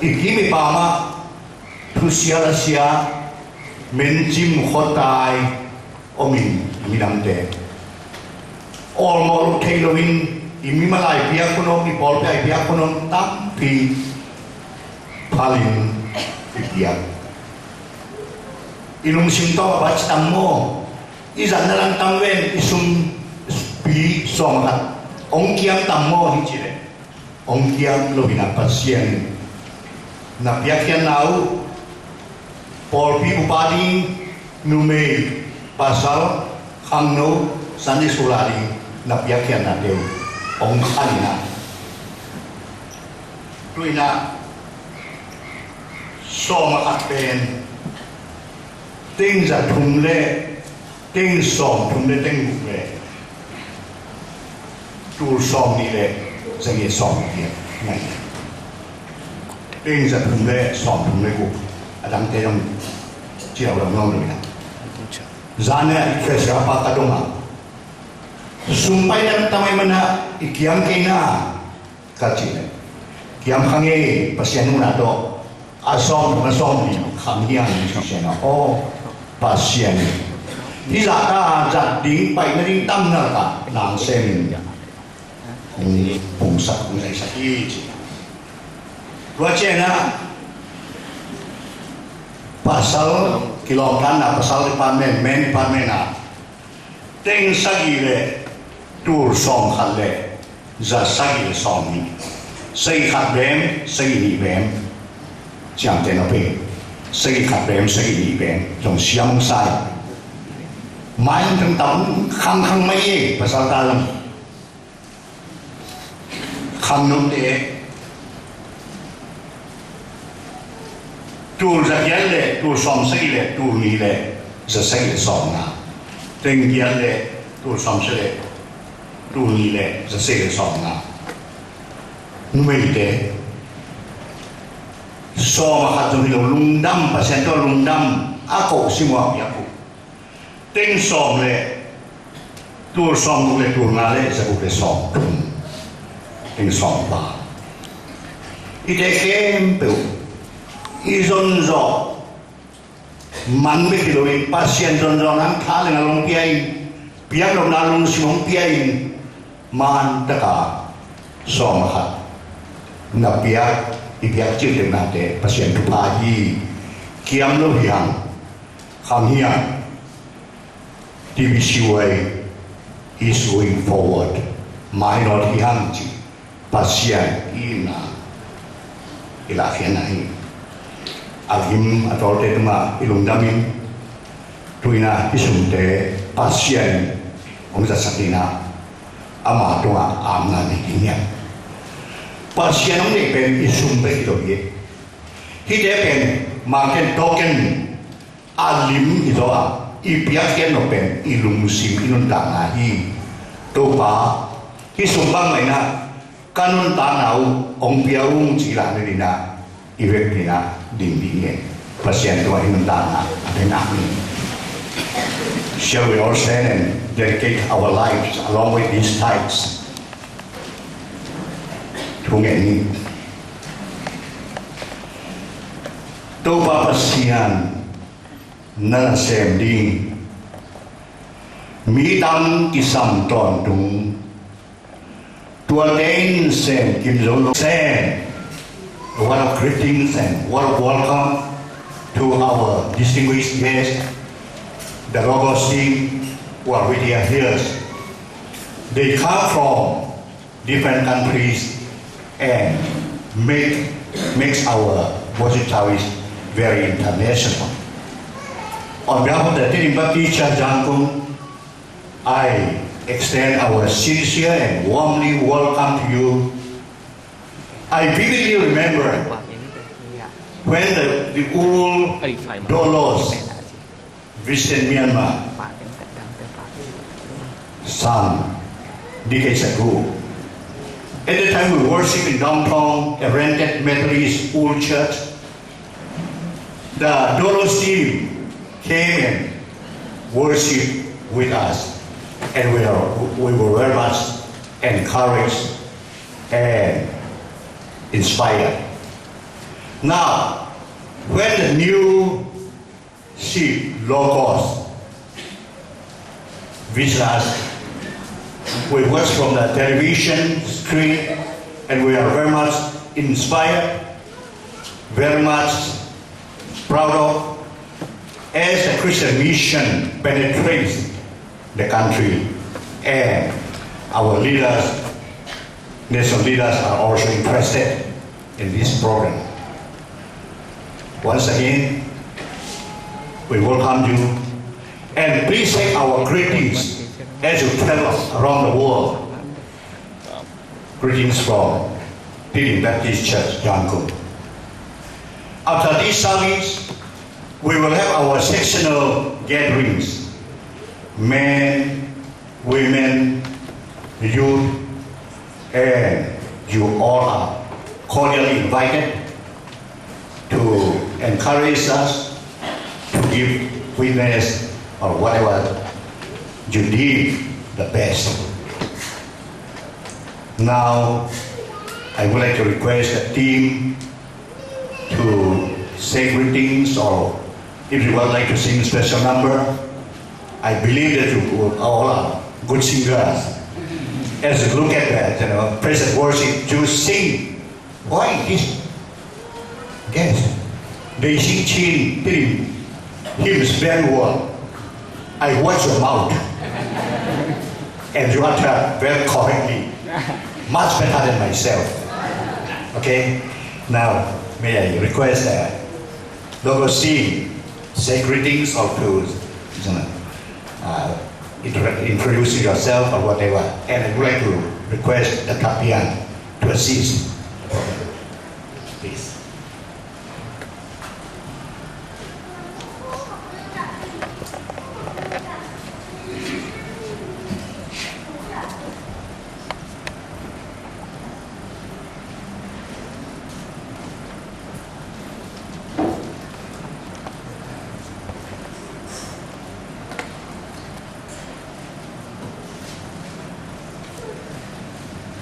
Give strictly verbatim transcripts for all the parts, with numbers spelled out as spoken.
i kim i pam ah thusia lasia, mencim khuatai omin, i minamte awlmawh loh thei loin, i mimal a i piak hun om, i pawlpi a i piak hun om tampi phalin i piak. I lungsim tawh a baci tam maw? I zatna dang tam ven, i sumpi sawm khat hong kiam tam maw? Hi ci leh hong kiam lo hi na. Pasian in na piakkhiatna uh, pawlpi upa ding, numei, pasal, khangno, Sunday school a ding na piakkhiatnate uh hong khan hi na. Tu-in ah sawm a khat pen teng za thum le teng sawm thum le teng guk le tul sawm nih le za giat sawm nih ngai. Teng za thum le sawm thum le guk, a dangte zong ci lo lam nuam lo hi na. Zan nih a i khuasia pa ka dong a, sum paina tam ahih manin ah i kiam kei na, ka cih leh, kiam kha ing ei, Pasian nunna tawh, a sawm thum a sawm nih khang hi hang, Pasian a, aw, Pasian, hih zahta zat ding, paina ding tamna lakah na hong sem in, hong pungsak, hong zaisak hi, ci. Tua ciangin ah pasal kilawmtatna, pasal department, men department ah teng sagih le tul sawm khat le za sagih le sawm nih, sagih khat bem, sagih nih bem, ciamteh na pei, sagih khat bem, sagih nih bem zong siam sa hi. Mai hong tang tam khangkhang mai hi, pasal ta zong. Khangnote tul za giat le tul sawm sagih le tul nih le za sagih le sawm nga. Teng giat le tul sawm sagih le tul nih le za sagih le sawm nga. Numeite sawm a khat zong hi lo, lungdam, Pasian tawh lungdam a koh sim uh a piak uh. Teng sawm le tul sawm guk le tul nga le za guk le sawm thum. Teng sawm pa. I te khempeuh i zonzawh man bek hi loin Pasian zonzawhna tha le ngal hong pia in, piak lohna lungsim hong pia in, man taka sawm a khat na piak, i piak ciuteunate Pasian thupha hi. Kiam lo hi hang, khang hi hang. T B C Y is going forward. Mainawt hi hang ci Pasian i itna i lahkhiatna hi. A gim a tawlte tungah i lungdam in, tu-in ah i sumte Pasian hong zatsak in ah ama tungah amna nei ding hi. Pasian hong neih pen i sum bek hi lo hi. Hihte pen market token a lim hi zaw a, i piakkhiat nop pen i lungsim, i nuntakna hi. Topa, hih sum bangmah in ah ka nuntakna uh hong pia ung ci-in ah na ding ah, i vekpi-in ah ding ding hi. Pasian tungah i nuntakna a pia nak ni. Shall we all stand and dedicate our lives along with these tithes? Thu ngen ni. Topa Pasian, na nasem ding mi tam kisam tawntung, tuate in sem kim zo lo. Send a word of greetings and word of welcome to our distinguished guests, the Logos team, who are with us here. They come from different countries and make, makes our worship service very international. On behalf of the Tedim Baptist Church Yangon, I extend our sincere and warmly welcome to you. I vividly remember when the, the old Dolos visited Myanmar some decades ago. At the time we worship in downtown, a rented Methodist old church. The Dolos team came and worship with us, and we are, we were very much encouraged and inspired. Now, when the new ship Logos visit us, we watch from the television screen, and we are very much inspired, very much proud of, as the Christian mission penetrates the country, and our leaders, national leaders, are also interested in this program. Once again, we welcome you, and please take our greetings as you travel around the world. Greetings from Tedim Baptist Church, Yangon. After this service, we will have our sectional gatherings. Men, women, youth, and you all are cordially invited to encourage us to give witness or whatever you deem the best. Now, I would like to request the team to say greetings, or if you would like to sing special number, I believe that you all are good singers. As you look at that, you know, praise and worship, you sing. Why this guest? They sing Chin, Tedim, hymns very well. I watch your mouth. And you utter very correctly. Much better than myself. Okay? Now, may I request, uh, Logos team, say greetings or to, uh, intro-, introduce yourself or whatever. And I would like to request the Tapian to assist. Please.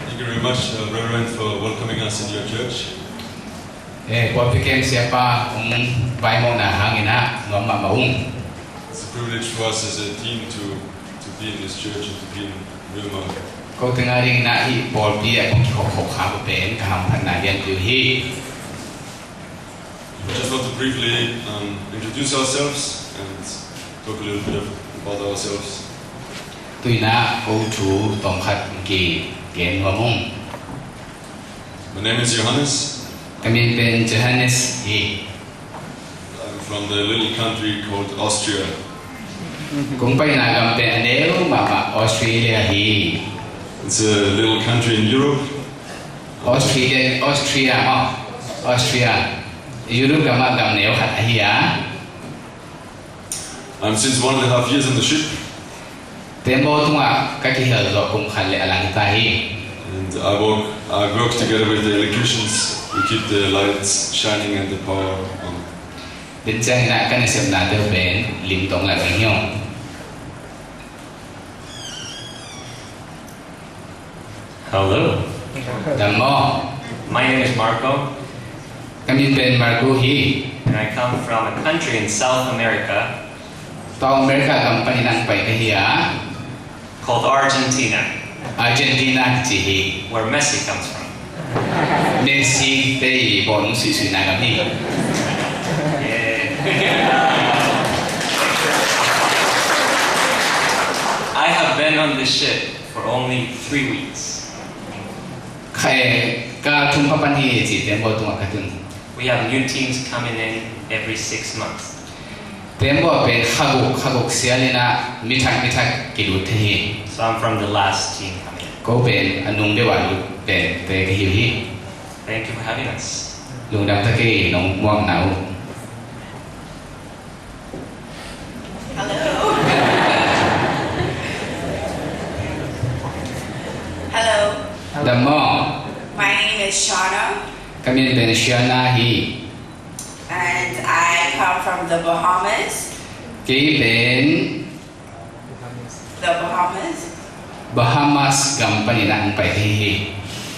Thank you very much, uh, Reverend, for welcoming us in your church. Eh, pawlpi kem siapa hong vaimawhna hangin ah nuam mahmah ung. It's a privilege for us as a team to, to be in this church and to be in Myanmar. Kote nga ding na hi pawlpi a kong kikhop khop kha ko pen ka hamphatna lianpi uh hi. We just want to briefly, um, introduce ourselves and talk a little bit of, about ourselves. Tuina ko thu tawmkhat kigen nuam ung. My name is Johannes. Ka min pen Johannes hi. I'm from the little country called Austria. Kong paina gam pen a neu mahmah Australia hi. It's a little country in Europe. Australia, Austria, oh, Austria. Europe gam ah gam neu khat ahi a. I'm since one and a half years on the ship. Tembaw tungah ka kihel zawh kum khat le a lang ta hi. And I work, I work together with the electricians. We keep the lights shining and the power on. Din ciangin ah ka nasepnate uh pen lim tawh hong lak ding hi ung. Hello. Dam maw? My name is Marco. Ka min pen Marco hi. And I come from a country in South America. Tawng America gam panin ah hong pai ka hi a. Called Argentina. Argentina kici hi. Where Messi comes from. Messi te i bawlung suihsuihna gam hi. Yeah. I have been on this ship for only three weeks. Kha, eh, kal thum pha pan hi ci, tembaw tungah ka tun. We have new teams coming in every six months. Tembaw pen kha guk, kha guk sialin ah mi thak, mi thak kilut thei hi. So I'm from the last team coming in. Ko pen a nung deuh a lut pen te ka hi uh hi. Thank you for having us. Lungdam ta kei nong muakna uh. Hello. Hello. Dam maw? My name is Shauna. Ka min pen Shauna hi. And I come from the Bahamas. Kei pen The Bahamas. Bahamas gam panin ah hong pai ka hi hi.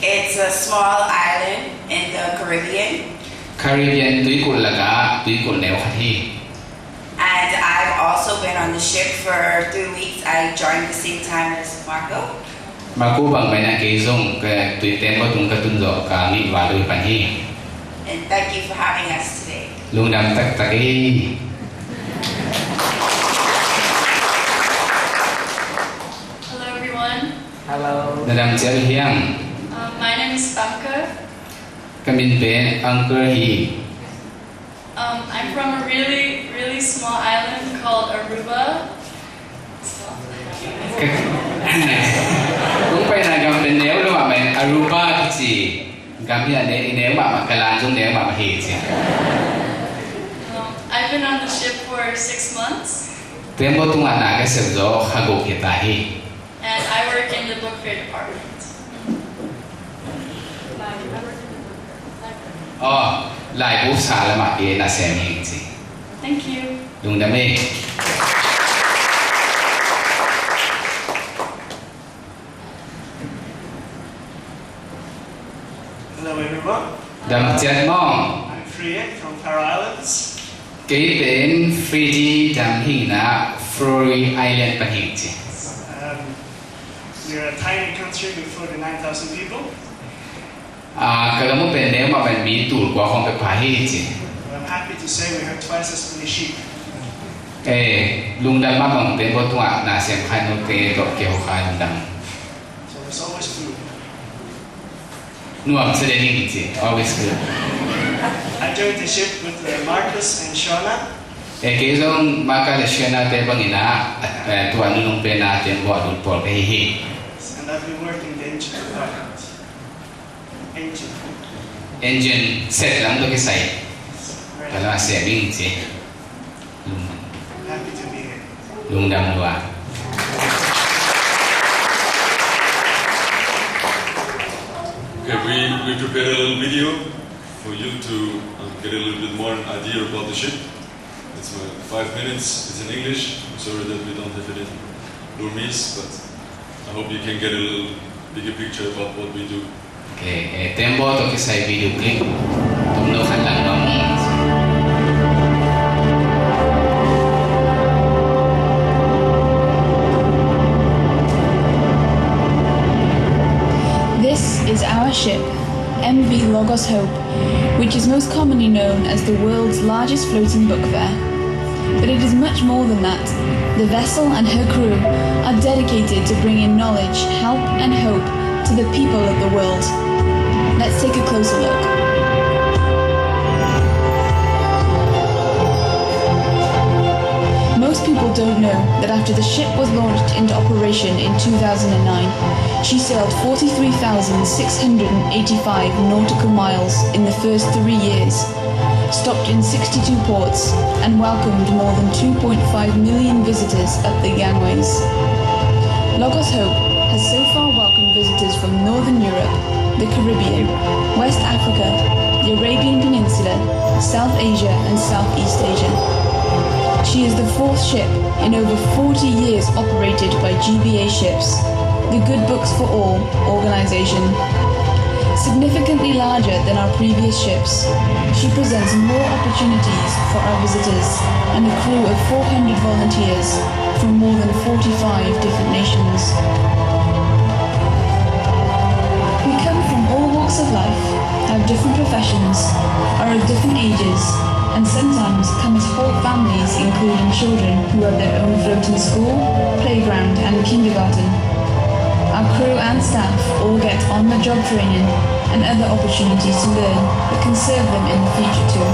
It's a small island in the Caribbean. Caribbean tuikulh lakah tuikulh neu khat hi. And I've also been on the ship for three weeks. I joined the same time as Marco. Marco bang manin kei zong ka tui tembaw tung ka tun zawh ka nih val uh hi pan hi. And thank you for having us today. Lungdam taktak hi. Hello, everyone. Hello. Na dam ciat uh hiam? Um, my name is Bangka. Ka min pen Bangka hi. Um, I'm from a really, really small island called Aruba. Kong paina gam pen neu lo mahmah in Aruba kici gam hi a, neu mahmah, ka lan zong neu mahmah hi ci. Um, I've been on the ship for six months. Tembaw tungah na ka sep zawh kha guk hi ta hi. And I work in the book fair department. Aw, laibu sa lamah pi na sem hi ci. Thank you. Lungdam hi. Hello, everyone. Dam ciat maw? I'm Frie from Faroe Islands. Kei pen Fiji dam hi a, Faroe Island pan hi ci. Um, we're a tiny country with forty-nine thousand people. Ah, ka gam uh pen neu mahmah in mi tul kua khawng pia pha hi ci. But I'm happy to say we have twice as many sheep. Eh, lungdam mahmah, tembaw tungah na sem kha in note tawh kihel kha in lungdam. So there's always food. Nuam sa den ing ci, always good. I joined the ship with, uh, Marcus and Shona. Eh, kei zong Marcus le Shona te bangin ah, eh, tua nunung pen ah tembaw a lut pawl ka hi hi. And I've been working the engine department. Engine. Engine set lam tawh kisai. Right. Ka la sem ing ci. Lung- Happy to be here. Lungdam lua. Okay, we, we prepared a little video for you to, um, get a little bit more an idea about the ship. It's, uh, five minutes. It's in English. I'm sorry that we don't have it in Burmese, but I hope you can get a little bigger picture about what we do. Okay, eh, tembaw tawh kisai video clip tomno khat lang bang. This is our ship, M V Logos Hope, which is most commonly known as the world's largest floating book fair. But it is much more than that. The vessel and her crew are dedicated to bringing knowledge, help, and hope to the people of the world. Let's take a closer look. Most people don't know that after the ship was launched into operation in two thousand and nine, she sailed forty-three thousand six hundred and eighty-five nautical miles in the first three years, stopped in sixty-two ports, and welcomed more than two point five million visitors up the gangways. Logos Hope has so far welcomed visitors from Northern Europe, the Caribbean, West Africa, the Arabian Peninsula, South Asia, and Southeast Asia. She is the fourth ship in over forty years operated by G B A Ships, the Good Books for All organization. Significantly larger than our previous ships, she presents more opportunities for our visitors and a crew of four hundred volunteers from more than forty-five different nations. We come from all walks of life, have different professions, are of different ages, and sometimes come as whole families, including children who have their own floating school, playground, and kindergarten. Our crew and staff all get on-the-job training and other opportunities to learn that can serve them in the future too.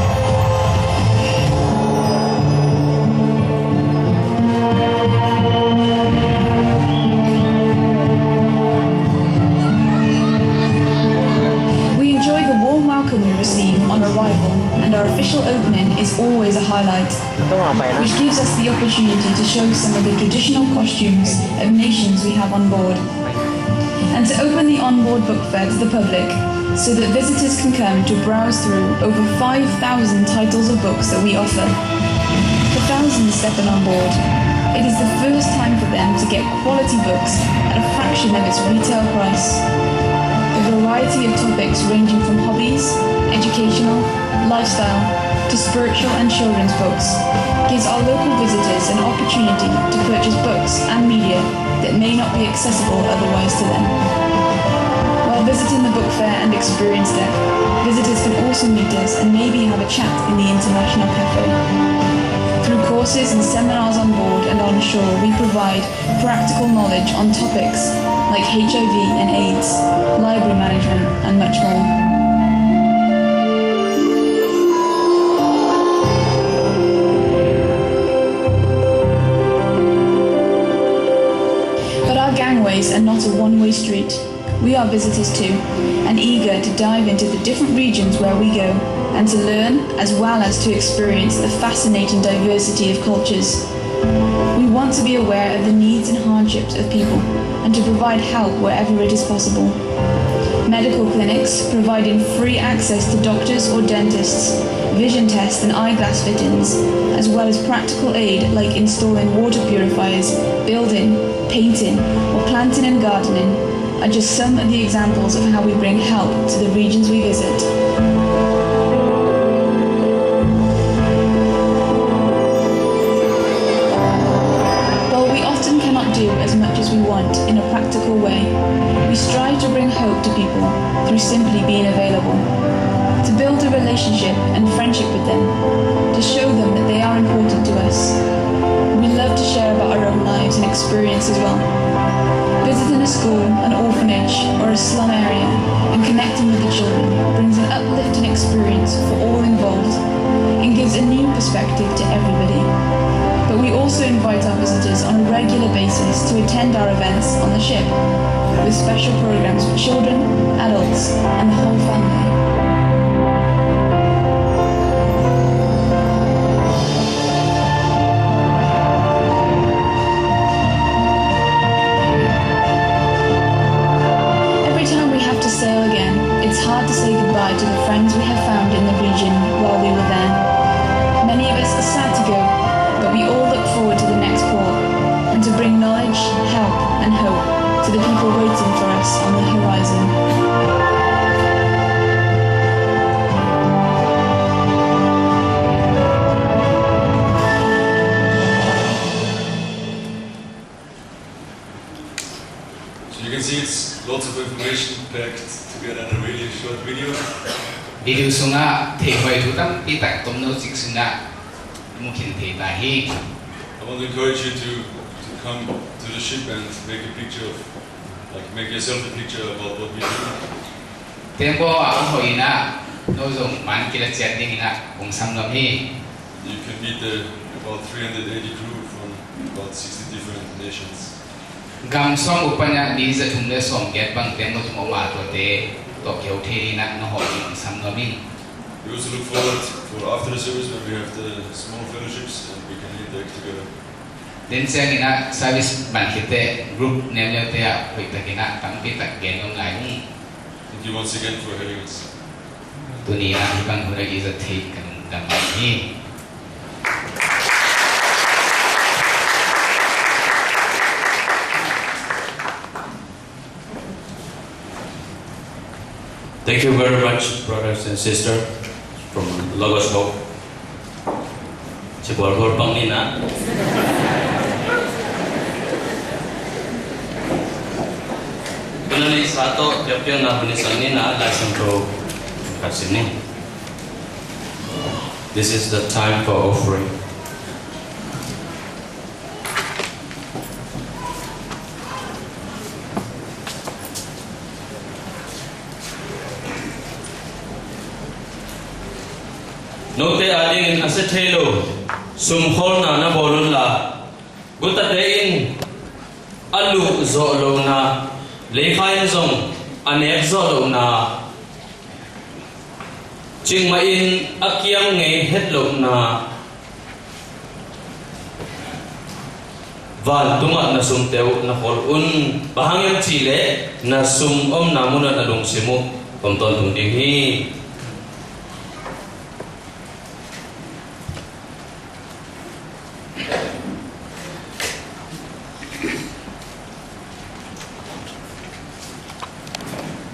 We enjoy the warm welcome we receive on arrival, and our official opening is always a highlight, which gives us the opportunity to show some of the traditional costumes of nations we have on board, and to open the onboard book fair to the public so that visitors can come to browse through over five thousand titles of books that we offer. For thousands stepping on board, it is the first time for them to get quality books at a fraction of its retail price. A variety of topics ranging from hobbies, educational, lifestyle, to spiritual and children's books, gives our local visitors an opportunity to purchase books and media that may not be accessible otherwise to them. While visiting the book fair and experience deck, visitors can also meet us and maybe have a chat in the International Cafe. Through courses and seminars on board and on shore, we provide practical knowledge on topics like H I V and AIDS, library management, and much more. But our gangways are not a one-way street. We are visitors too, and eager to dive into the different regions where we go, and to learn as well as to experience the fascinating diversity of cultures. We want to be aware of the needs and hardships of people and to provide help wherever it is possible. Medical clinics providing free access to doctors or dentists, vision tests and eyeglass fittings, as well as practical aid like installing water purifiers, building, painting, or planting and gardening, are just some of the examples of how we bring help to the regions we visit. While we often cannot do as much as we want in a practical way, we strive to bring hope to people through simply being available, to build a relationship and friendship with them, to show them that they are important to us. We love to share about our own lives and experience as well. Visiting a school, an orphanage, or a slum area and connecting with the children brings an uplifting experience for all involved and gives a new perspective to everybody. But we also invite our visitors on a regular basis to attend our events on the ship, with special programs for children, adults, and the whole family. Every time we have to sail again, it's hard to say goodbye to the friends we have found in the region while we were there. Many of us are sad to go, but we all look forward to the next port and to bring knowledge, help, and hope to the people waiting for us on the horizon. So you can see it's lots of information packed together in a really short video. Video sungah theihhuai thu tampi tak tomno cik sungah mu khin thei ta hi. I want to encourage you to, to come to the ship and make a picture of, like, make yourself a picture about what we do. Tembaw a hoih in ah no zong man kila ciat ding in ah kong sam nuam hi. You can meet the about three hundred eighty crew from about sixty different nations. Gam sawm guk pan ah mi za thum le sawm giat bang tembaw tung om a, tuate tawh kihel thei in ah na hawh ding kong sam nuam hi. We also look forward for after the service when we have the small fellowships and we can interact together. Tua ciangin ah service man khit teh group niamniamte ah hoih takin ah tampi tak gen nuam lai ung. Thank you once again for having us. Tuni in ah hih bang hun a i zat theih ka lungdam hi. Thank you very much, brothers and sisters from Logos Hope. Ci bualbual bang ni na. Tuna ni sa tawh piakpiakna hun i san ni na, Lai Siangtho ka sim ni. This is the time for offering. Note adingin a sia thei lo sumkholna na bawl un la, gutate in a luh zawh lohna, leifa in zong a nek zawh lohna, cikmah in a kiam ngei het lohna, vantungah na sumte uh na khol un. Bang hang hiam cih leh na sum omna munah na lungsim uh om tawntung ding hi.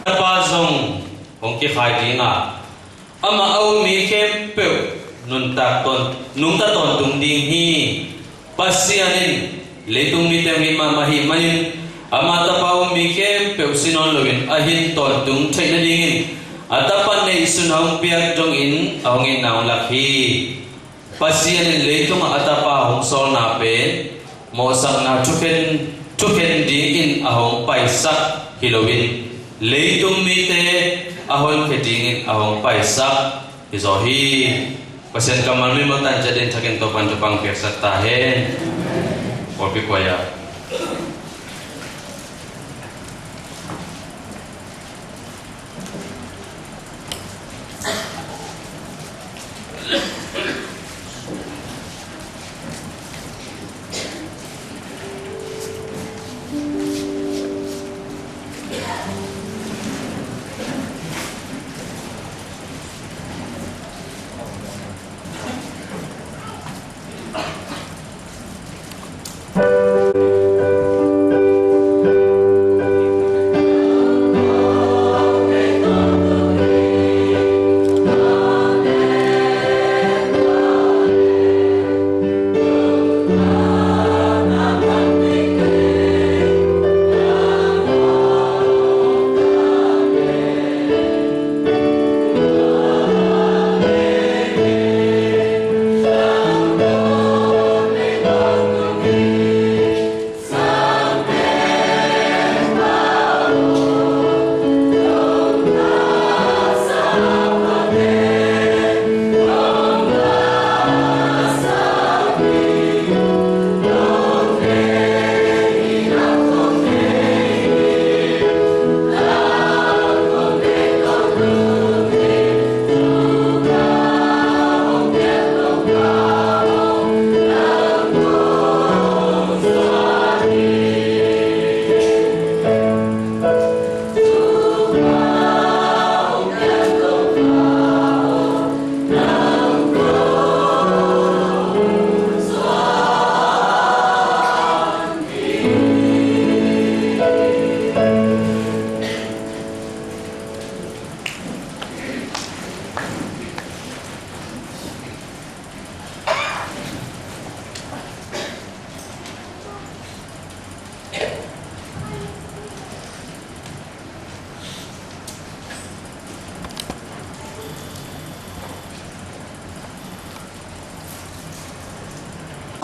Tapa zong hong kikhai ding a, Amah a um mi khempeuh nuntak tawn, nungta tawntung ding hi. Pasian in leitung mite hong it mahmah ahih manin, ama tapa a um mi khempeuh si nawn loin a hin tawntung theih nadingin a tapa neihsun a hong piak dongin a hong itna hong lak hi. Pasian in leitungah a tapa hong sawlna pen mawhsakna thukhen, thukhen dingin a hong paisak hi loin, leitung mite a honkhia dingin a hong paisak hi zaw hi. Pasian kammal mimal tan ciat din thakin Topan thupha piaksak ta hen. Pawlpi kuai ah.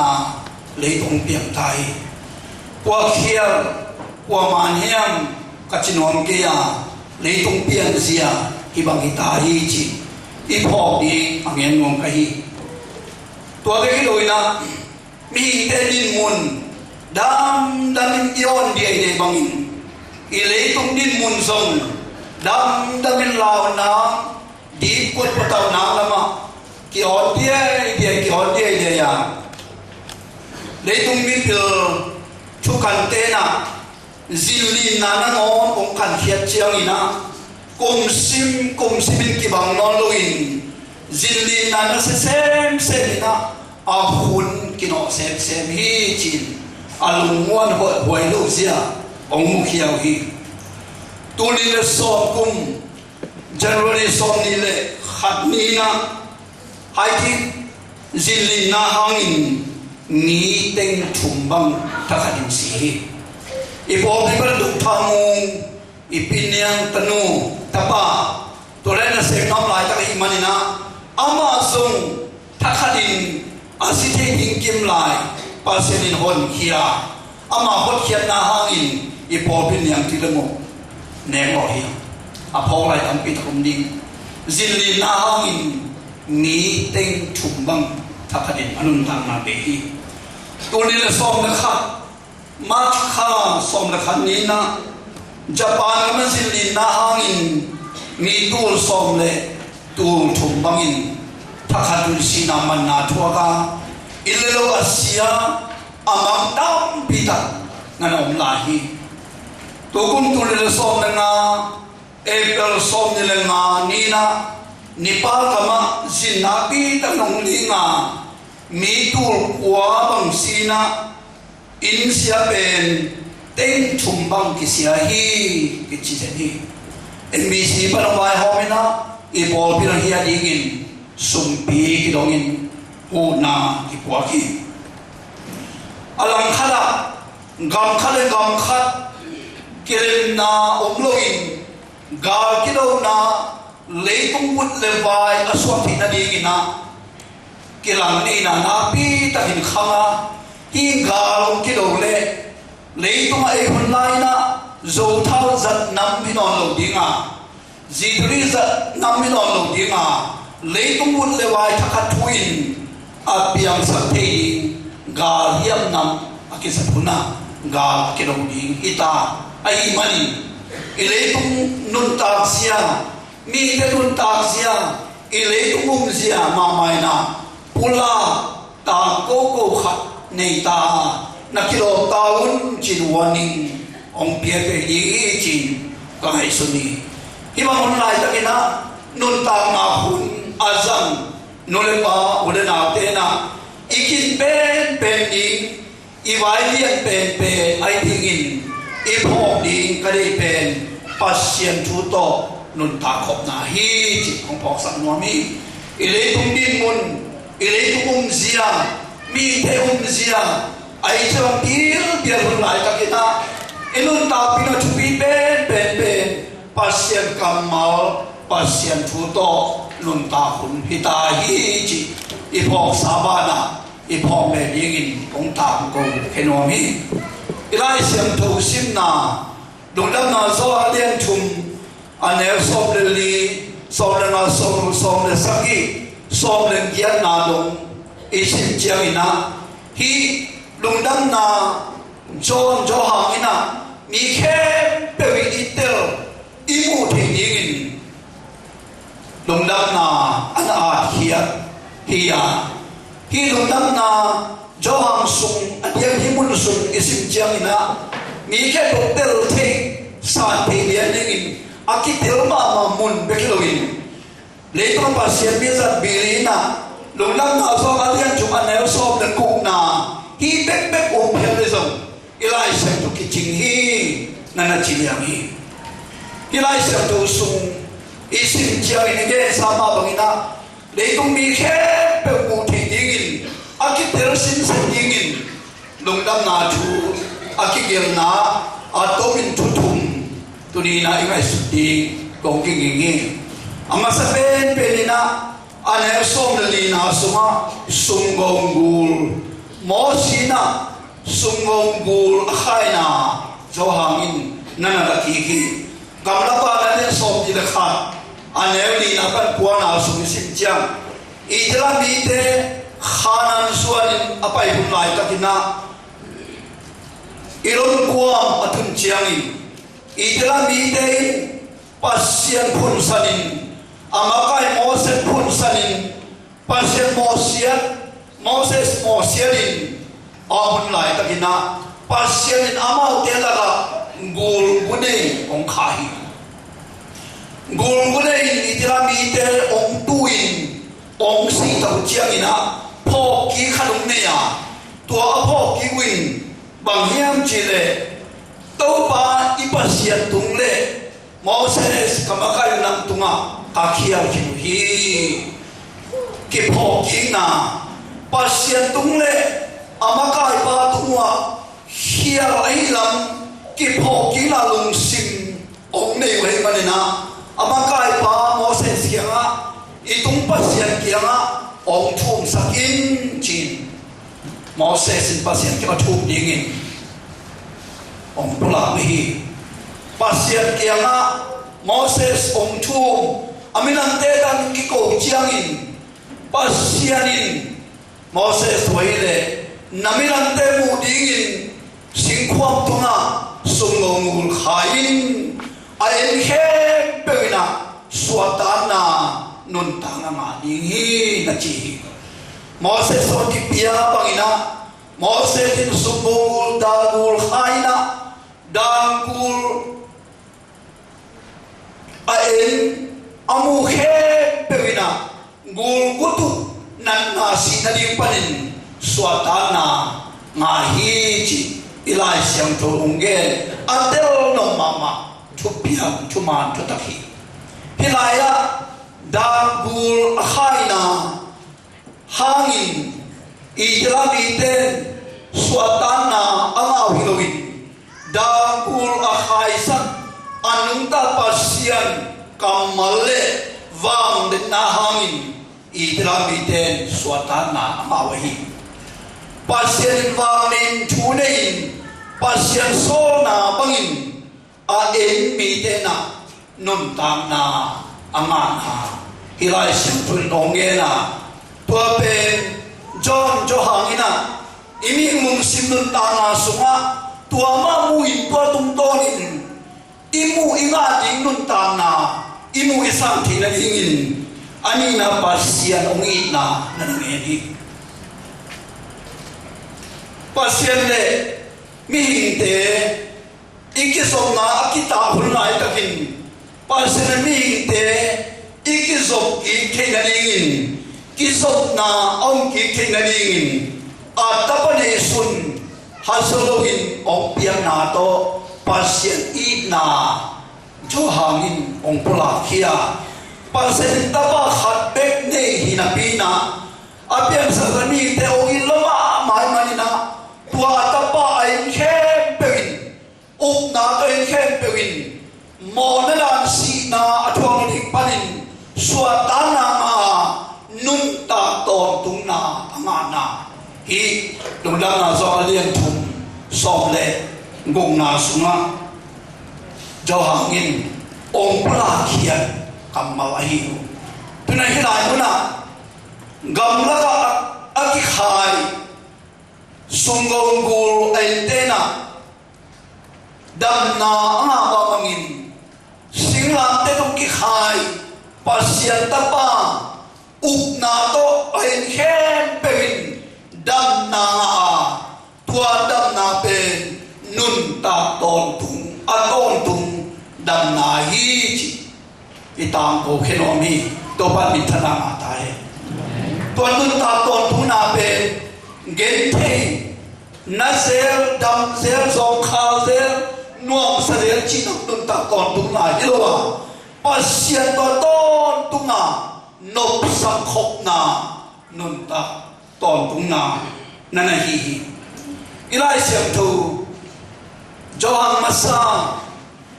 A, leitung piang ta hi. Kua khial, kua man hiam ka ci nuam kei a, leitung pianzia hih bang hi ta hi ci i phawk ding a ngen nuam ka hi. Tua bek hi lo in ah, mihingte dinmun damdamin i awn diaidei bangin, i leitung dinmun zong damdamin launa, dipkuat patauhna lamah ki-awn diaidiai, ki-awn diaidiai a, leitung mipil thukante in ah zinlinna nangawn hong kankhiat ciangin ah, kumsim kumsimin kibang nawn loin zinlinna nasia semsem in ah, a hun kinawh semsem hi ci-in a lungmuan huai, huai lohzia hong mukhia uh hi. Tul nih le sawm kum January sawmnih le khat ni-in ah, Haiti zinlinna hangin mi teng thum bang thakhatin si hi. I pawlpi pan Dr. Mung, i pi Niang tanu, tapa, tua leh nasem ngam laitak ahih manin ah, amah zong thakhatin a si thei ding kim lai Pasian in honkhia, ama hotkhiatna hangin i pawlpi niangtui le mawh nek lawh hi. A phawk lai tampi tak om ding. Zinlinna hangin mi teng thum bang thakhatin a nuntakna bei hi. Tul nih le sawm le khat, March kha sawm le khat ni-in ah, Japan gam ah zinlinna hangin mi tul sawm le tul thum bangin thakhat un sihna manna thuak a, inn le lo a sia, a mang tampi tak na om lai hi. Tukum tul nih le sawm le nga, April sawmnih le nga ni-in ah, Nepal gam ah zin nakpi tak nong ling a, mi tul kua bang si-in ah, inn sia pen teng thum bang kisia hi, kici zen hi. M B C pan hong vaihawm in ah, I pawlpi ah hi a dingin sumpi kidongin huhna kipuak hi. A langkhat ah gam khat le gam khat kilemna om loin gal kidona, leitung vut le vai a suak theih nadingin ah kilang neihna nakpi takin khang a, hih gal hong kido leh leitungah ei hun lai-in ah Zothau zat nam hi nawn lo ding a, Zituri zat nam hi nawn lo ding a, leitung vut le vai thakhat thu-in a piangsak thei ding gal hiam nam a kizat hun ah gal a kido ding hi ta. Ahih manin i leitung nuntak zia, mite nuntak zia, i leitung um zia mahmah in ah pulak tang koko khat nei ta a, na kilawm ta un ci-in warning hong pia pei ding hi ci-in ka ngaihsun hi. Hih bang hun laitakin ah nuntakna hun a zang nu le pa, u le naute in ah i kin penpen ding, i vai lian penpen ahih dingin i phawk ding ka deih pen Pasian thu tawh nuntak khopna hi cih kong phawksak nuam hi. I leitung dinmun, i leitung umzia, mite umzia, a i ciang bilbial hun laitakin ah i nuntakpih na thupi penpen pen Pasian kammal, Pasian thu tawh nuntak hun hi ta hi cih i phawksa banah i phawk leh dingin kong tangko khia nuam hi. I Lai Siangtho simna, Lungdamna Johan a lian thum, a neu sawm le li, sawm le nga, sawm, sawm le sagih, sawm le giatna dong i sim ciangin ah, hih Lungdamna Johan, Johan in ah mi khempeuh in i tel, i muh theih dingin lungdamna a na atkhiat hi a, hih lungdamna Johan sung a diak hih mun sung i sim ciangin ah mi khempeuh tel thei, san thei lian dingin a kitel mahmah mun bek hi loin, leitung Pasian mi zat bili in ah Lungdamna Johan a lian thum, a neu sawm le gukna, hih bekbek om phial leh zong i Lai Siangtho kicing hi, na na ci liang hi. Hih Lai Siangtho sung i sim ciangin i gensa mah bangin ah leitung mi khempeuh muh theih dingin, a kitel sinsen dingin lungdamna thu a kigelna a tomin thu thum tuni-in ah i ngaihsut ding kong kiging hi. A masa penpen in ah a neu sawm le lina sungah sumgong gul, Moses in ah sumgong gul a khaina Johan in na na lak kik hi. Gamlapana a lian sawmnih le khat, a neu lina pan kuana sung i sim ciang, Israel mite Kanaan zuanin a pai hun laitakin ah i lungkuam a tun ciangin Israel mite in Pasian phunsanin, a makai Moses phunsanin, Pasian mawhsiat, Moses mawhsiatin a om hun laitakin ah Pasian in amaute lakah gulgu nei hong khah hi. Gulgu nei in Israel mite hong tu-in hong sih tak uh ciangin ah phawkkik khat hong nei a, tua a phawkkik uh in bang hiam cih leh Topa i Pasian tung leh Moses ka makai uh nang tungah ka khial khin uh hi. Kiphawkkikna, Pasian tung leh a makaipa tungah khial ahih lam kiphawkkikna lungsim hong nei uh ahih manin ah a makaipa Moses kiangah, i tung Pasian kiangah hong thumsak in ci-in Moses in Pasian kiangah thum dingin hong pulak hi. Pasian kiangah Moses hong thum, a minamte tungah kiko ciangin Pasian in Moses, tua hi leh na minamte muh dingin singkhuam tungah sumgong gul khai in, a en khempeuh in ah suahtakna nuntakna ngah ding hi, na ci hi. Moses hong kipia bangin ah Moses in sumgong gul, dal gul khai in ah, dal gul a en, a muh khempeuh in ah gulgu tu natna sih nading panin suahtakna ngah hi ci-in i Lai Siangtho hong gen a tel nop mahmah, thupiang thuman thutak hi. Hih lai-ah Israel mite in suahtakna a ngah uh hi loin, dangkul a khaisak, a nungta Pasian kammal le vangliatna hangin Israel mite in suahtakna a ngah uh ahi hi. Pasian in vangliatna thu nei-in, Pasian sawlna bangin a en mite in ah nuntakna a ngahna hih Lai Siangtho in hong gen a, tua pen John, Johan in ah i mihing lungsim nuntakna sungah tua mah mu-in, tua tungtawnin i muh i ngah ding nuntakna i muh i sang theih nadingin a nihna Pasian hong itna na na ngen hi. Pasian le mihingte i kizopna a kitah hun laitakin, Pasian le mihingte i kizop kik theih nadingin, kizopna a om kik theih nadingin, a Tapa neisun hazo loin hong piakna tawh Pasian itna Johan in hong pulak hi a, Pasian in Tapa khat bek nei hi napi-in ah, a piangsak mite hong it lua mahmah ahih manin ah, tua a Tapa a en khempeuh in upna tawh en khempeuh in mawhna dan sihna a thuak nading panin suahtakna ngah a, nuntak tawntungna a ngahna hi. Lungdamna Johan a lian thum, sawm le gukna sungah Johan in hong pulak khiat kammal ahi uh. Tu-in ah hih lai munah gamlakah a kikhai sumgol gul a ente in ah damna a ngah bangbangin, singlamteh tung kikhai Pasian Tapa upna tawh a en khempeuh in damna ngah a, tua damna pen nuntak tawntung, a tawntung damna hi, ci i tangko khia nuam hi. Topa'n minthanna ngah ta hen. Tua nuntak tawntungna pen gentheihna zel, dam zel, zawngkhal zel, nuamsa zel cihna nuntak tawntungna hi lo a, Pasian tua tawntunga nopsak khopna nuntak tawntungna na na hi hi. I Lai Siangtho Johan Masa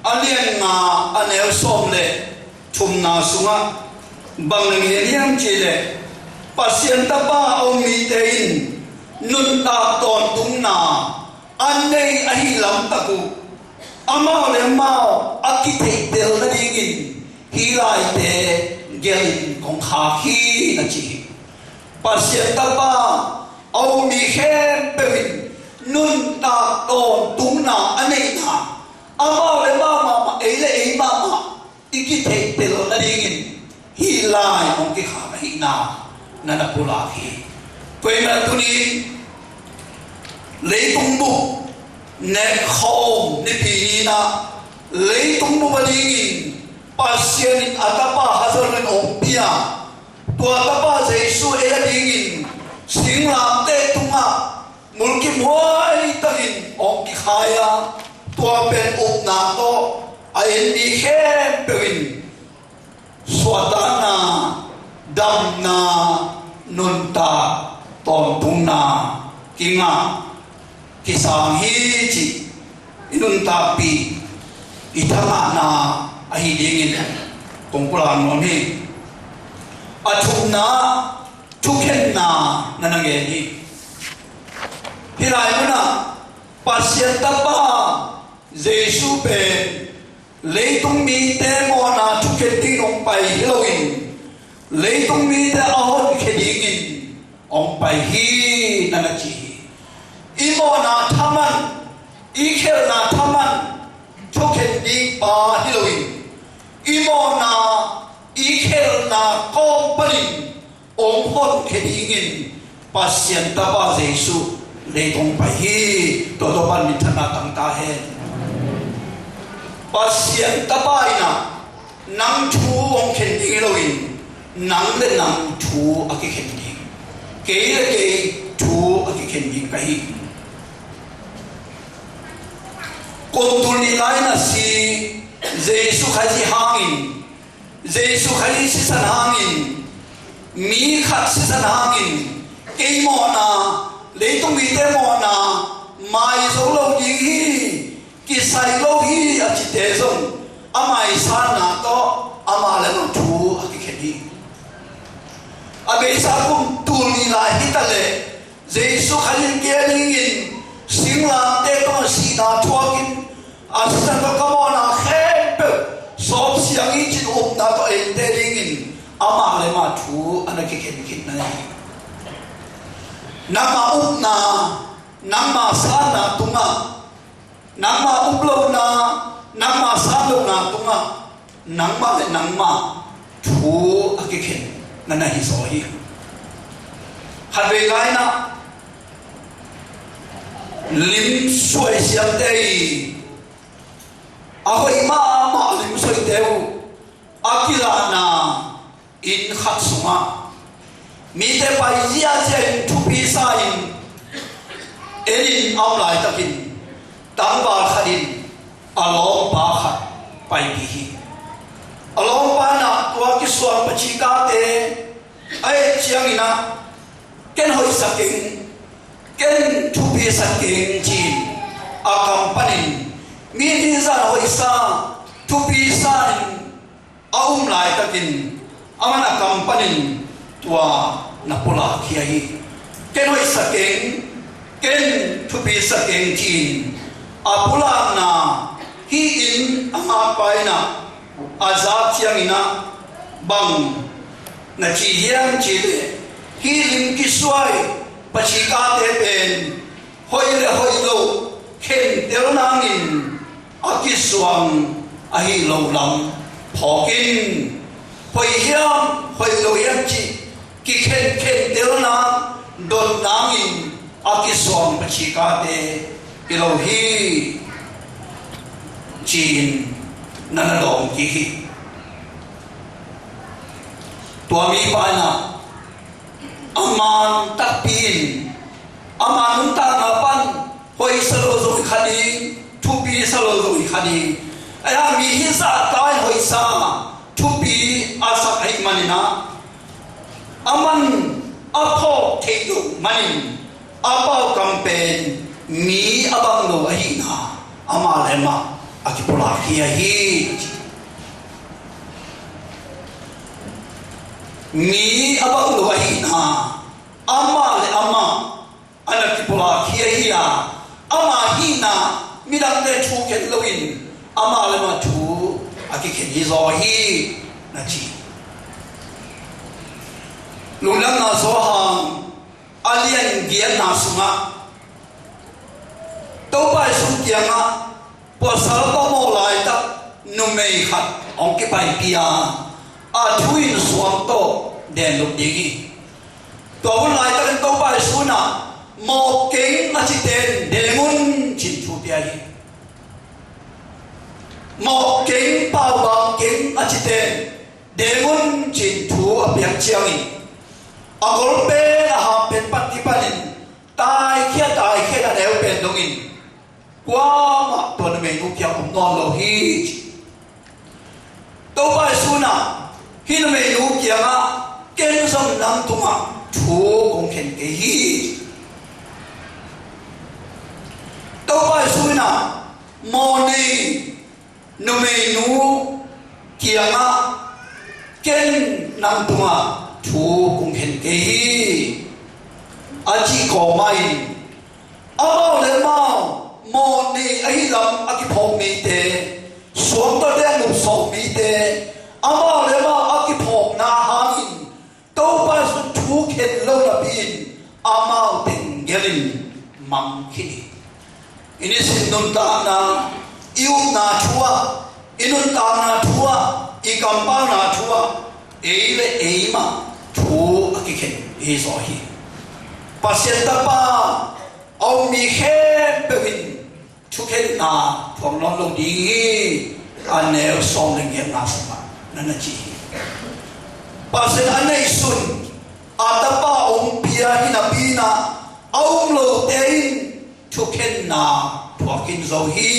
a lian nga, a neu sawm le thumna sungah bang na ngen hiam cih leh, Pasian Tapa a um mite in nuntak tawntungna a nei ahih lamtak uh, amau le amau a kitheihtel nadingin hih laite gelhin kong khak hi, na ci hi. Pasian Tapa a um mi khempeuh in nuntak tawntungna a neihna, amau le amau mahmah, ei le ei mahmah i kitheihtel nadingin hih lai hong kikhak ahihna na na pulak hi. Tua ahih manin tuni-in leitung bup nekkhawm nipi ni-in ah, leitung bup adingin Pasian in a Tapa hazo loin hong pia, tua Tapa Jesu ei adingin singlamteh tungah mulkimhuai takin hong kikhai a, tua pen upna tawh a en mi khempeuh in suahtakna, damna, nuntak tawntungna kingah kisang hi, cih i nuntakpih, i thangahna ahi dingin kong pulak nuam hi. A thumna, thukhenna na na ngen hi. Hih lai munah Pasian Tapa Jesu pen leitung mite mawhna thukhen dingin hong pai hi loin, leitung mite a honkhia dingin hong pai hi, na na ci hi. I mawhna thaman, i khelhna thaman thukhen ding pa hi loin, i mawhna, i khelhna kawm panin hong honkhia dingin Pasian Tapa Jesu leitung pai hi. Tua Topa'n minthanna tang ta hen. Pasian Tapa in ah nang thu hong khen ding hi loin, nang le nang thu a kikhen ding, kei le kei thu a kikhen ding ka hi. Kum tul nih lai-in a si Jesu Khazih hangin, Jesu Khazih sisan hangin, mi khat sisan hangin, kei mawhna Leitung mite mawhna mai zo lo ding hi, kisai lo hi a cite zong a maisanna tawh amah le amah thu a kikhen hi. A beisa kum tul nih lai hi ta leh Jesu Khazih kia dingin singlamteh tungah sihna thuakin a sisan tawh ka mawhna khempeuh sawp siang hi cin upna tawh eite dingin amah le amah thu a na kikhen khin na hi. Nangmah upna, nangmah sanna tungah, nangmah uplohna, nangmah sanlohna tungah nangmah le nangmah thu a kikhen na na hi zaw hi. Khatvei lai-in ah lim suai siamte i a hoih mahmah lim suaite uh a kilahna inn khat sungah mite pai ziahziah in thupi sa in en in a om laitakin tangval khat in a lawmpa khat paipih hi. A lawmpa in ah tua kisuang pachikate a et ciangin ah, "Ken hoihsak keng, ken thupisak keng," ci-in a kam panin mi nih zah hoihsa, thupisa in a um laitakin aman a kam panin tua na pulak hi ahi. "Ken hoihsak keng, ken thupisak keng," ci-in a pulakna hih inn a ngakpa in ah a zak ciangin ah, "Bang na ci hiam?" cih leh, "Hih lim kisuai pachikate pen hoih le hoih lo khentel nangin a kisuang ahi lo lam phawk in, hoih hiam hoih lo hiam cih kikhen khentelna dot nangin a kisuang pachikate hi lo hi," ci-in na na dawng kik hi. Tua mipa in ah a man takpi in ama nuntakna pan hoihsa lo zong hi kha ding, thupisa lo zong hi kha ding. Ahi hang mi hih zahta in hoihsa, thupi a sak ahih manin ah aman a phawk theih loh manin a paukam pen mi a bang lo ahihna amah le amah a kipulak hi ahi. Mi a bang lo ahihna amah le amah a na kipulak hi ahi a, ama hihna midangte thu khen loin amah le amah thu a kikhen hi zaw hi, na ci. Lungdamna Johan a lian giatna sungah Topa Jesu kiangah pawlsal tawh mawh laitak numei khat hong kipaipih a, a thu in suang tawh den lut ding hi. Tua hun laitakin Topa Jesu in ah, "Mawh keng," a cite in, "Deng un," ci-in thu pia hi. "Mawh keng, paubang keng," a cite in, "Deng un," ci-in thu a piak ciangin a golpen a hampen pan kipanin taikhia taikhia a neu pen dongin kuamah tua numeinu kiang om nawn lo hi. Topa Jesu in ah hih numeinu kiangah, "Ken zong nang tungah thu kong khen kei hi." Topa Jesu in ah mawh nei numeinu kiangah, "Ken nang tungah thu kong khen kei hi," a cih kawmah in amau le amau mawh nei ahi lam a kiphawk mite, suang tawh deng up sawk mite, amau le amau a kiphawkna hangin Topa Jesu thu khen lo napi-in amau teng gelin mang khin hi. I nisim nuntakna, i upna thu-ah, i nuntakna thu-ah, i kampauna thu-ah ei le ei mah thu a kikhen hi zaw hi. Pasian Tapa a um mi khempeuh in thukhenna thuak nawn lo ding hi, a neu sawm le giatna sungah na na ci hi. Pasian a neihsun a Tapa a ompih hi napi-in ah a um lote in thukhenna thuak khin zo hi.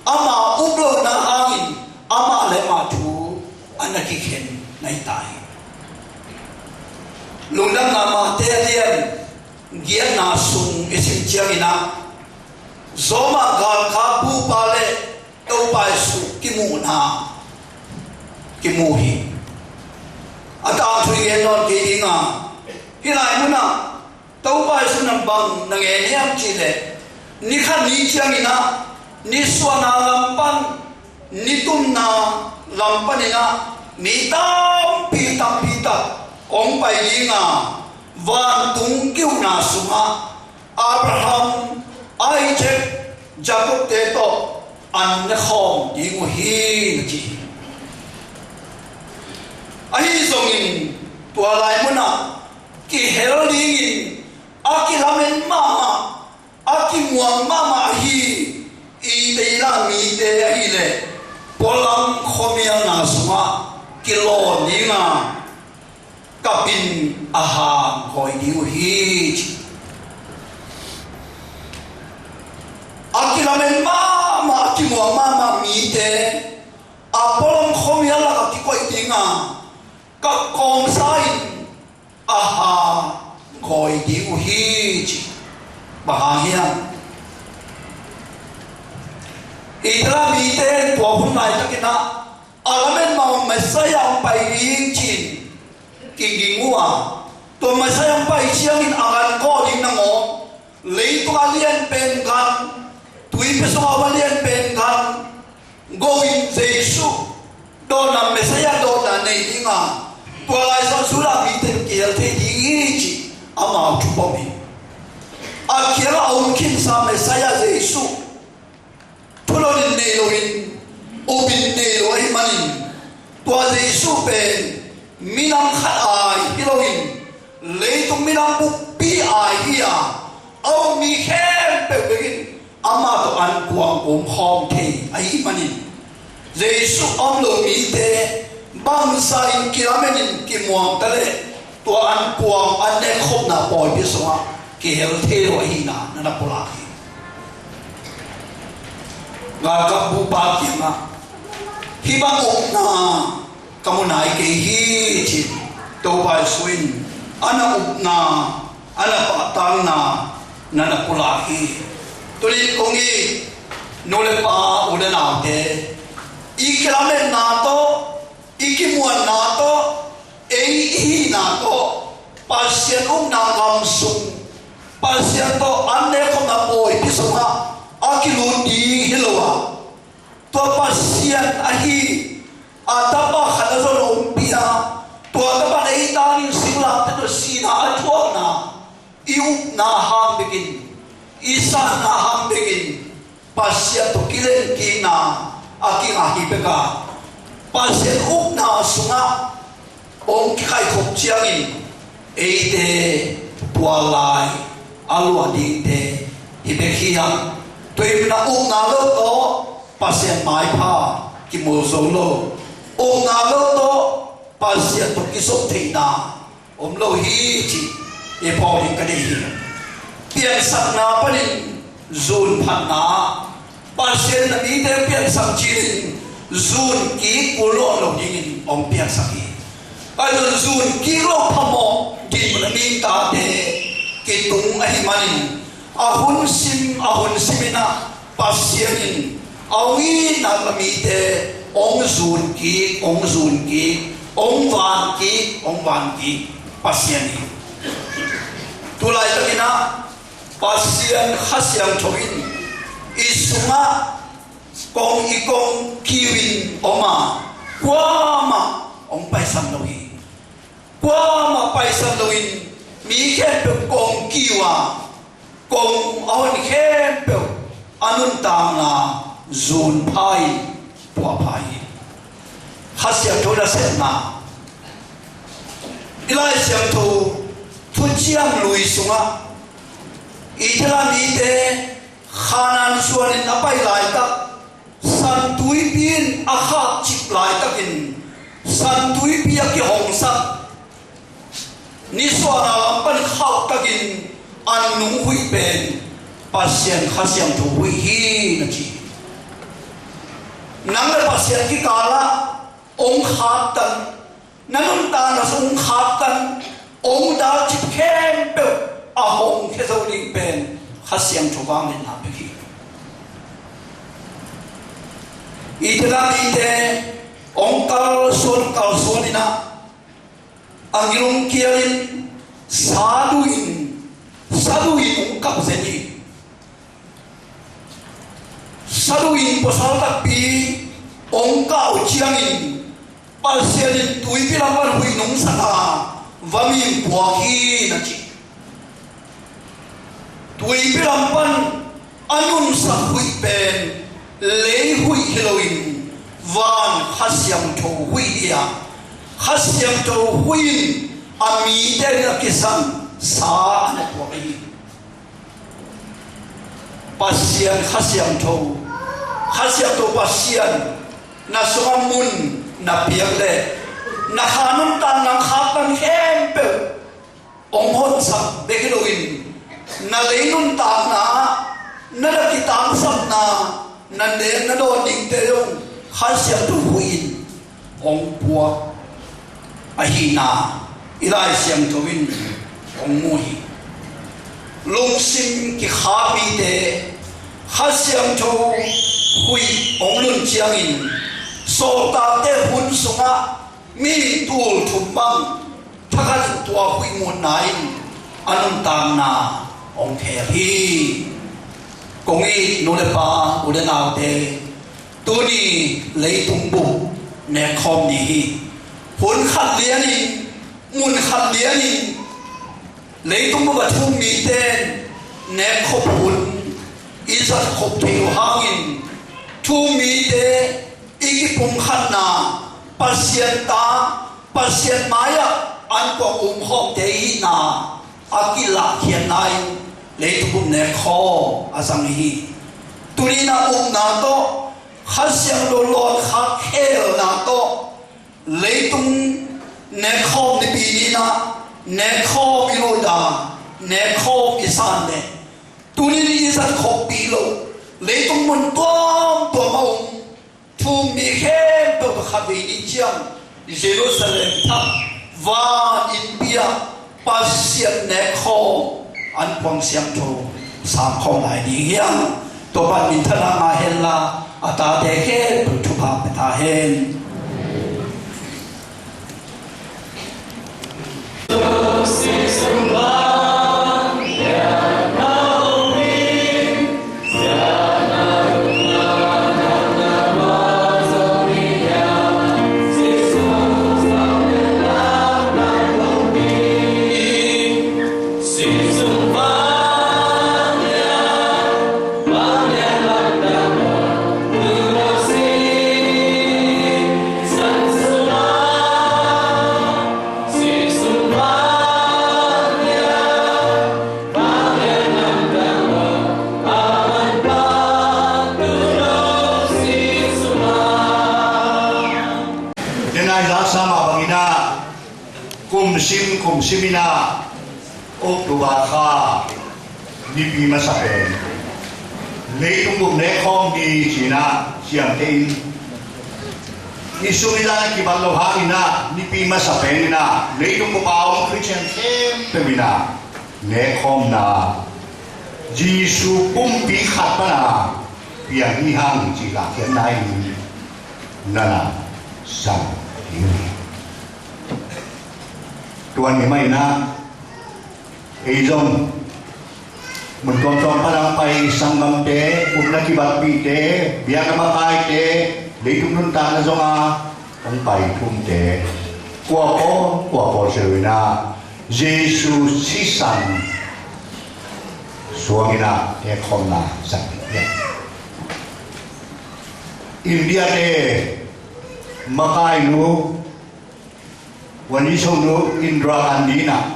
Ama up lohna hangin amah le amah thu a na kikhen na hi ta hi. Lungdamna Mate a lian giatna sung i sim ciangin ah, Roma galkap bupa le Topa Jesu kimuhna kimu hi. A tangthu i gen nawn kei ding a, hih lai munah Topa Jesu in bang na ngen hiam cih leh, ni khat ni ciangin ah, nisuahna lam pan, nitumna lam panin ah mi tampi, tampi tak hong pai ding a, vantung kiuhna sungah Abraham, Isaac, Jacob-te tawh an ne khawm ding uh hi, na ci hi. Ahi zongin tua lai munah kihel dingin a kilamen mahmah, a kimuang mahmah ahi Israel mite ahih leh pualam khuamialna sungah kilawn ding a, kapin a hang kawi ding uh hi, ci. A kilamen mahmah, a kimuang mahmah mite a pualam khuamial lakah kikoih ding a, kap kawmsa in a hang kawi ding uh hi, ci. Bang hang hiam? Israel mite in tua hun laitakin ah a lamen mah Messiah hong pai ding ci-in kiging uh a, tua Messiah hong pai ciangin a gan kawh ding nangawn, leitung a lian pen gan, tuipi sungah a lian pen gan, go in Jesu dawhna, Messiah dawhna nei ding a, tua lai sung Judah mite kihel thei ding hi, ci amau thupom hi. A kiangah a um khinsa Messiah Jesu thu lonin nei loin, upin nei lo ahih manin, tua Jesu pen minam khat ai hi loin, leitung minam buppi ai hi a, a um mi khempeuh bek in amah tawh an kuang um khawm thei ahih manin, Jesu a um lo mite bangzah in kilamenin kimuang ta leh, tua an kuang, an nekkhopna pawipi sungah kihel thei lo ahihna na na pulak hi. Galkap bupa kiangah, hih bang upna ka mu nai kei hi, ci-in Topa Jesu in a na upna, a na pahtakna na na pulak hi. Tuni-in kong it nu le pa, u le naute, i kilametna tawh, i kimuanna tawh, ei i hihna tawh Pasian ukna gam sung, Pasian tawh an nekkhopna pawipi sungah a kilut ding hi lo a, tua Pasian ahi a Tapa khat a zon ompih a, tua Tapa in ei tangin singlamteh tawh sihna a thuakna, i upna hang bekin, i sanna hang bekin Pasian tawh kilenkikna a kingah hi bek a, Pasian ukna sungah hong kikaikhop ciangin eite tua lai a luah dingte hi bek hi a. Tua hi manin a upna lo tawh Pasian maipha kimu zo lo, upna lo tawh Pasian tawh kizop theihna om lo hi, ci-in i phawk ding ka deih hi. Piansakna panin zunphatna, Pasian in a mite piansak cil in zun kik kul nawn lo dingin hong piansak hi. Ahi zongin zun kik lo phamawh dinmun a mi tate kitung ahih manin, a hun sim, a hun sim in ah Pasian in a hong itna a mite hong zun kik, hong zun kik, hong van kik, hong van kik Pasian hi. Tu laitakin ah Pasian Kha Siangtho in i sungah kong, i kong kiu in om a, kuamah hong paisan lo hi. Kuamah paisan loin mi khempeuh kong kiu a, kong a hon khempeuh a nuntakna zun pha in puah pha hi. Kha Siangtho nasepna, i Lai Siangtho Thuciam Lui sungah Israel mite Kanaan zuanin a pai laitak, San Tuipi in a khakcip laitakin, San Tuipi a kihongsak, nisuahna lam pan khauhtakin an nung huih pen Pasian Kha Siangtho huih hi, na ci. Nang le Pasian kikalah hong khaktan, na nuntakna sung hong khaktan, hong dalcip khempeuh a hong khia zo ding pen Kha Siangtho vangliatna bek hi. I te dan i te hong kalsuan kalsuan in ah, a ngilung kial in sa du in, sa du in hong kap zen hi. Sa du in pawsal takpi hong kah uh ciangin Pasian in tuipi lam pan huih nungsak a va mi puak hi na ci. Tuipi lam pan a nunsak huih pen lei huih hi loin van Kha Siangtho huih hi a, Kha Siangtho huih in a mite in a kisam sa a na puak hi. Pasian Kha Siangtho, Kha Siangtho Pasian na sungah mun na piak leh na kha nuntakna khaktan khempeuh hong honsak bek hi loin, na lei nuntakna, na na kitangsapna, na nek na dawn dingte zong Kha Siangtho huih in hong puak ahihna i Lai Siangtho in hong mu hi. Lungsim kikhak mite Kha Siangtho huih hong lun ciangin, sawltakte hun sungah mi tul thum bang thakhat in tua huih mutna in a nuntakna hong khel hi. Kong it nu le pa, u le naute, tuni leitung bup nekkhawm ni hi. Hun khat lianin, mun khat lianin leitung bup a thu-um mite nekkhop hun i zatkhop theih uh hangin, thu-um mite i kipumkhatna, Pasian ta, Pasian mai-ah an kuang umkhawmte ihihna a kilakkhiatna in leitung bup nekkhawm a zang hi. Tuni-in a upna tawh, Kha Siangtho lawn khak khelna tawh, leitung nekkhawm nipi ni-in ah nekkhawm i lut a, nekkhawm i san leh, tuni-in i zatkhopih loh leitung mun tuamtuam a um thu-um mi khempeuh khatvei ni ciang Jerusalem thak van innpi ah Pasian nekkhawm an kuang siangtho sangkhawm lai ding hi hang. Topa'n minthanna ngah hen la, a tate khempeuh thupha pia ta hen. Denai lasa mah bangin ah, kumsim kumsim in ah, October kha nipi masa pen leitung bup nekkhawm ni ci-in ah, siamte in i sum i dang a kibat loh hangin ah, nipi masa pen in ah leitung bup a om Khristian khempeuh in ah nekkhawmna, Jesu pumpi khat pan a piang hi hang cih lakkhiatna in na na sang ding hi. Tua ni mah in ah, ei zong mun tuamtuam pan a hong pai sanggamte, upna kibatpihte, biakna makaite, leitung nuntakna zong a hong pai thu-umte, kua pawl kua pawl ci lo-in ah, Jesu sisan suang in ah nekkhawmna zang hi. India te makainu, vanisuanu Indira Gandhi in ah,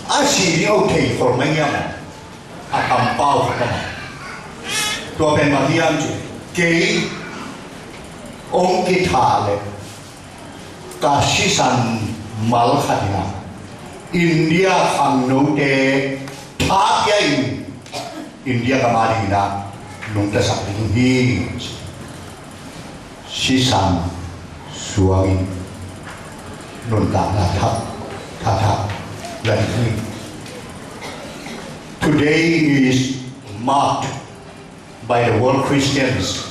a si ding a thei khol mah hiam, a kampau khat a, tua pen bang hiam cih leh, kei hong kithah leh ka sisan mal khat in ah India khangnote thapia in India gam a dingin ah nungtasak ding hi. Sisan suangin nuntakna thak, tha thak la ding hi. Today is marked by the world Christians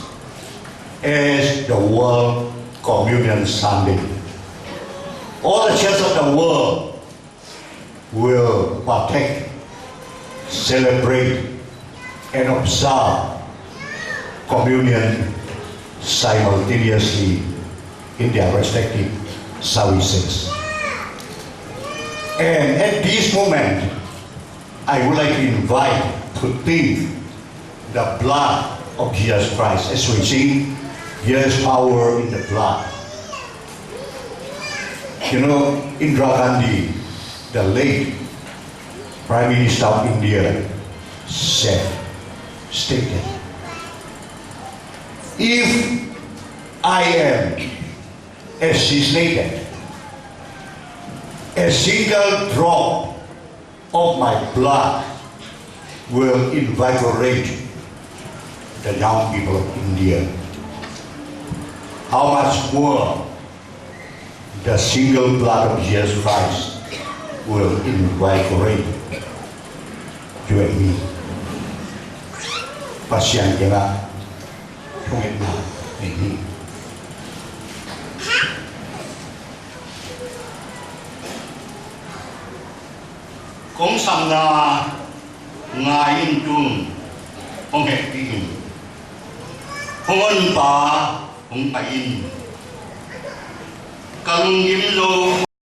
as the World Communion Sunday. All the churches of the world will partake, celebrate, and observe communion simultaneously in their respective services. And at this moment, I would like to invite to think the blood of Jesus Christ as we sing, "There's power in the blood." You know, Indira Gandhi, the late Prime Minister of India, said, stated, "If I am assassinated, a single drop of my blood will invigorate the young people of India. How much more the single blood of Jesus Christ will invigorate you and me." Pasian kiangah thungetna nei ni. Kong samna ngai in, tun hong hehpih in. Hong honpa hong pai in. Ka lungkim lo